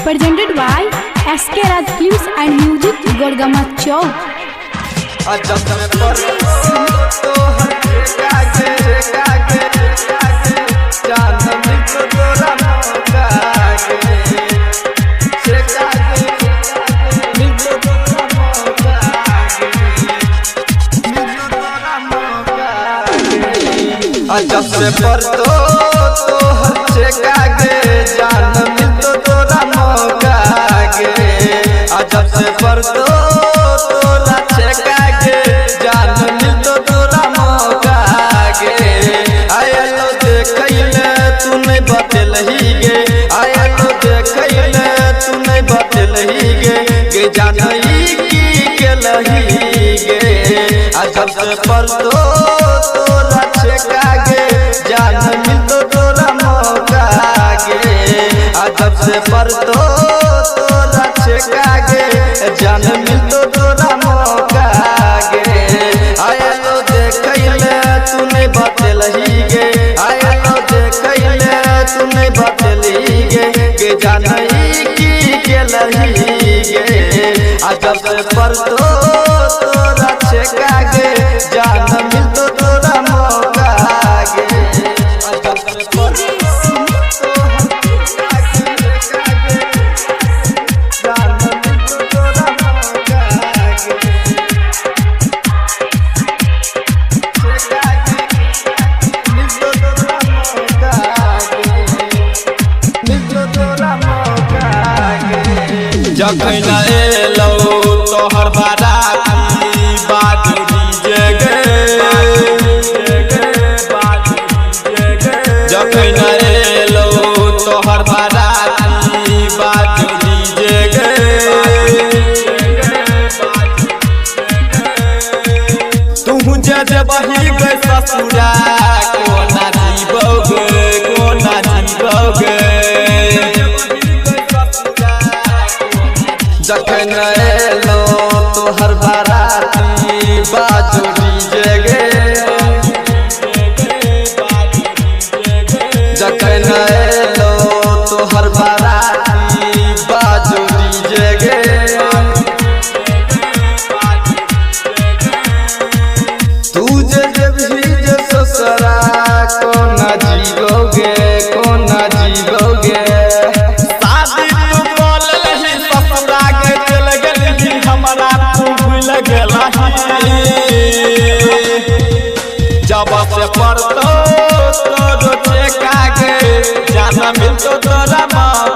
Presented by SK Raj Films and Music, Gorgama Chowk. जब से पर तो तोहर छेका गे जान मिलतो तोरा मौका गे। आ जब से पर तो तोरा छेका गे जान मिलतो तोरा मौका गे। आयलो देखैले तू नहीं बतेलही गे, आयलो देखैले तू नहीं बतेलही गे, गे जानई की केलही गे। आ जब से पर तो तोरा छेका गे जान मिलतो तोरा मौका गे। आ जब से पर तो तोरा छेका गे जान मिलतो तोरा मौका गे। आयलो देखैले तू नहीं बतेलही गे, आयलो देखैले तू नहीं बतेलही गे, गे जानई की केलही गे। आ जब से पर तो तोरा छेका गे जान मिलतो तोरा मौका गे। आ जब से पर जान मिलतो तोरा मौका गे। मिलतो तोरा मौका गे, मिलतो तोरा मौका गे। जखन एलौ तोहर बाराती बाजू डीजे गे, जखन एलौ तोहर बाराती बाजू डीजे गे। तू जे जेबही गे ससुरा कोना जीबौ गे, कोना जीबौ गे। जखन एलो तोहर बाराती बाजू डीजे गे, जखन एलो तोहर बाराती बाजू डीजे गे। तू जे जेबही जे ससुरा कोना जीबोगे, कोना जीबोगे। शादी तू कऽ लेलही ससुरा गे चल गेलही हमरा तू भूल गेलही। जब से पड़तो तोरो चेका गे जान मिलतो तोरा मौका